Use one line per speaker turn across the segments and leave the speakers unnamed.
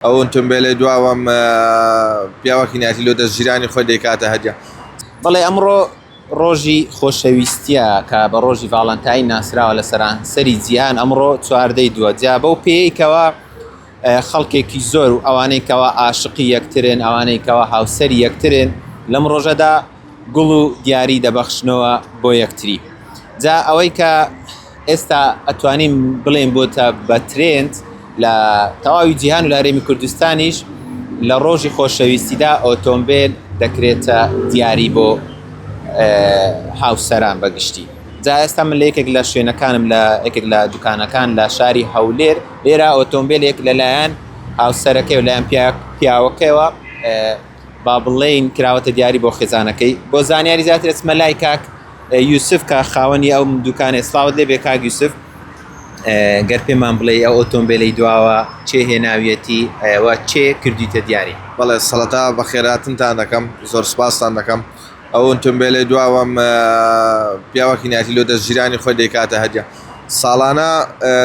ئەو ئۆتۆمبێلەی دواوەم پیاوەکی ناتی لۆ دەستگیرانی خۆی دەیکاتە هەدیە.
بەڵێ ئەمڕۆ ڕۆژی خۆشەویستیە کە بە ڕۆژی ڤاڵنتاین ناسراوە لە سەرانسەری جیهان ئەمڕۆ چواردەی دووە جا بەو پێیەی کەوا خەڵکێکی زۆر و ئەوانەی کەوا ئاشقی یەکترن ئەوانەی کەوا هاوسەری یەکترن لەم ڕۆژەدا گوڵ و دیاری دەبەخشنەوە بۆ یەکتری جا ئەوەی کە ئێستا ئەتوانین بڵێین بۆتە بە ترێند لە تەواوی جیهان و لە هەرێمی کوردستانیش لە ڕۆژی خۆشەویستیدا ئۆتۆمبێل دەکرێتە دیاری بۆ هاوسەران بەگشتی جا ئێستا من لە یەکێک لە شوێنەکانم لە یەکێک لە دوکانەکان لە شاری هەولێر لێرە ئۆتۆمبیلێک لەلایەن هاوسەرەکەی و لایەن پیاوەکەیەوە با بڵێین کراوەتە دیاری بۆ خێزانەکەی بۆ زانیاری زیاتر ئەچمە لای کاک یوسف کە خاوەنی ئەو دوکانێ سڵاوت لێ بێ کاک یوسف گەر پێمان بڵێ ئەو ئۆتۆمبیلەی دواوە چێ هێناویەتی ئەوە چێ کردیتە دیاری؟
بەڵێ سەڵەتا بەخێراتنتان دەکەم زۆر سپاستان دەکەم ئەو ئۆتۆمبیلەی دواوەم پیاوەکی ناتی لۆ دەستگیرانی خۆی دەیکاتە هەدیە ساڵانە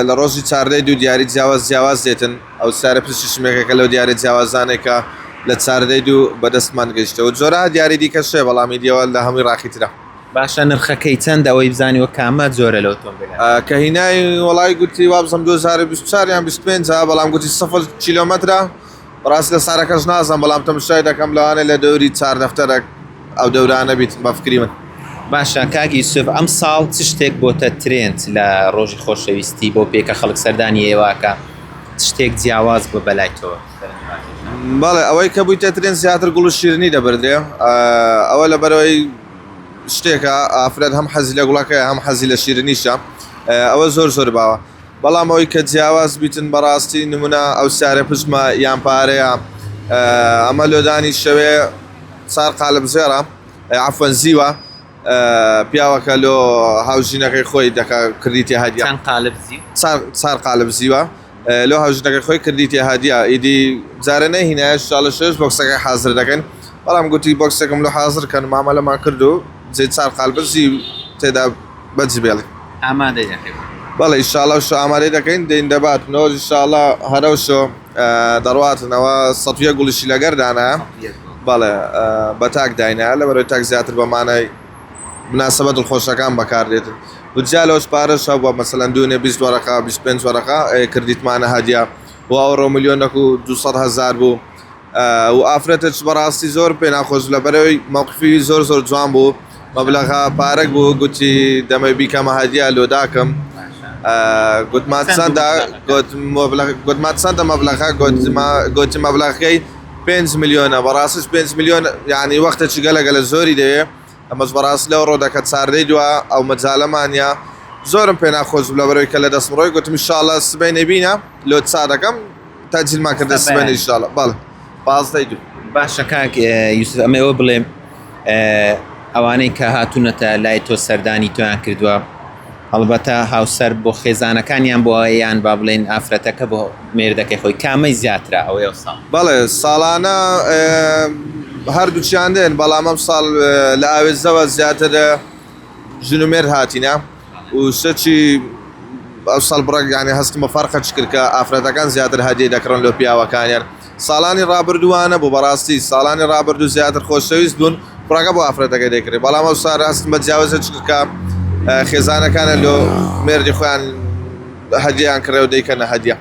لە ڕۆژی چاردەی دوو دیاری جیاواز جیاواز دێتن ئەو سارە پرسی شمێکەکە لەو دیارە جیاوازانێک کە لە چاردەی دوو بەدەستمان گەیشتەوە جۆرە دیاری دیکەش هەیە بەڵام ئیدیەوە لە هەمووی ڕاقیترە.
باشە نرخەکەی چەندە ئەوەی بزانی وە کامە جۆرە لە ئۆتۆمبیلە؟
کە هینای وەڵای گوتی وابزانم 2024 یان 25 بەڵام گوتی سفر کیلۆمەترە بەڕاستی لە سارەکەش نازانم بەڵام تەمشای دەکەم لەوانەیە لە دەوری چار دەفتەرەک ئەو دەورانە بیت بە فکری من.
باشە کاک یوسف ئەمساڵ چ شتێک بۆتە ترێند لە ڕۆژی خۆشەویستی بەو پێی کە خەڵک سەردانی ئێوە ئەکا چ شتێک جیاواز بووە بەلای تۆوە؟
بەڵێ ئەوەی کە بوویتە ترێند زیاتر گوڵ و شیرنی دەبردرێ ئەوە لەبەرەوەی شتێکە ئافرەت هەم حەزی لە گوڵەکەیە هەم حەزی لە شیرنیشە ئەوە زۆر زۆر باوە بەڵام ئەوەی کە جیاواز بیتن بەڕاستی نمونە ئەو سیارە پشتمە یان پارەیە ئەمە لۆدانی شەوێ چار قالب زێڕە عەفوەن زیوە پیاوەکە لۆ هاوژینەکەی خۆی دەکا کردیتێ هەدیە
چەند قالب زیو؟
چار قالب زیوە لۆ هاوژینەکەی خۆی کردیتێ هەدیە ئیدی جارێ نەیهینایە شاڵە شەوێش بۆکسەکەی حازر دەکەین بەڵام گوتی بۆکسێکم لۆ حازر کەن مامەلەمان کرد و جێ چار قالب زیو تێدا بەجی بێڵی
ئامادەی دەکەین
بەڵێ ئیشاڵا شو ئامادەی دەکەین دێین دەباتنەوە ئیشاڵا هەرەو شۆ دەڕواتنەوە سەتویە گوڵیشی لەگەر دانایە بەڵێ بە تاک داینایە لەبەرەوەی تاک زیاتر بە مانای مناسبە دڵخۆشەکان بەکاردێتن و جیا لەوەش پارەش هەبووە مەسەلەن دوێنێ 20 وەرەقە 25 وەرەقە کردیتمانە هەدیە و ئەوڕۆ ملیۆنەک و 200 هەزار بوو و ئافرەتەش بەڕاستی زۆر پێ ناخۆش لەبەرەوەی مەوقفی زۆر زۆر جوان بوو مەبلەغە پارەک بوو گوتی دەمەوێ بیکەمە هەدیە لۆداکم گوتمان چەندە گوتمان چەندە مەبلەغە گوتی مەبلەغەکەی 5 ملیۆنە بەڕاستیش 5 ملیۆن یعنی وەختێکی گەلە گەلە زۆری دەوێ ئەمەش بەڕاست لەو ڕۆدەکە چاردەی دوا ئەو مەجالەمانە زۆرم پێ ناخۆش بوو لەبەرەوەی کە لە دەستم ڕۆی گوتم ئینشاڵڵا سبەینێ بینە لۆ چا دەکەم تەجیلمان کردە سبەینێ ئینشاڵڵا بەڵێ پازدەی دوو.
باشە کاک یوسف ئەمە ئەوە بڵێ ئەوانەی کە هاتوونەتە لای تۆ سەردانی تۆیان کردووە هەڵبەتە هاوسەر بۆ خێزانەکانیان بۆ یان با بڵێن ئافرەتەکە بۆ مێردەکەی خۆی کامەی زیاترە ئەوەی ئەو ساڵ؟
بەڵێ ساڵانە هەردووکیان دێن بەڵام ئەم ساڵ لە ئاوێزەوە زیاتر ژن و مێرد هاتینە و سەرچی ئەو ساڵ بڕێک یانی هەستم بە فەرقە چ کرد کە ئافرەتەکان زیاتر هەدیە دەکڕن لۆ پیاوەکانیان ساڵانی ڕابردوو نەبوو بەڕاستی ساڵانی ڕابردوو زیاتر خۆشەویست بوون کوڕەکە بۆ ئافرەتەکەی دەکڕی بەڵام ئەو ساڵ هەستم بە جیاوازە چ کرد کە خێزانەکانە لۆ مێردی خۆیان هەدیەیان کڕێ و دەیکەنە هەدیە.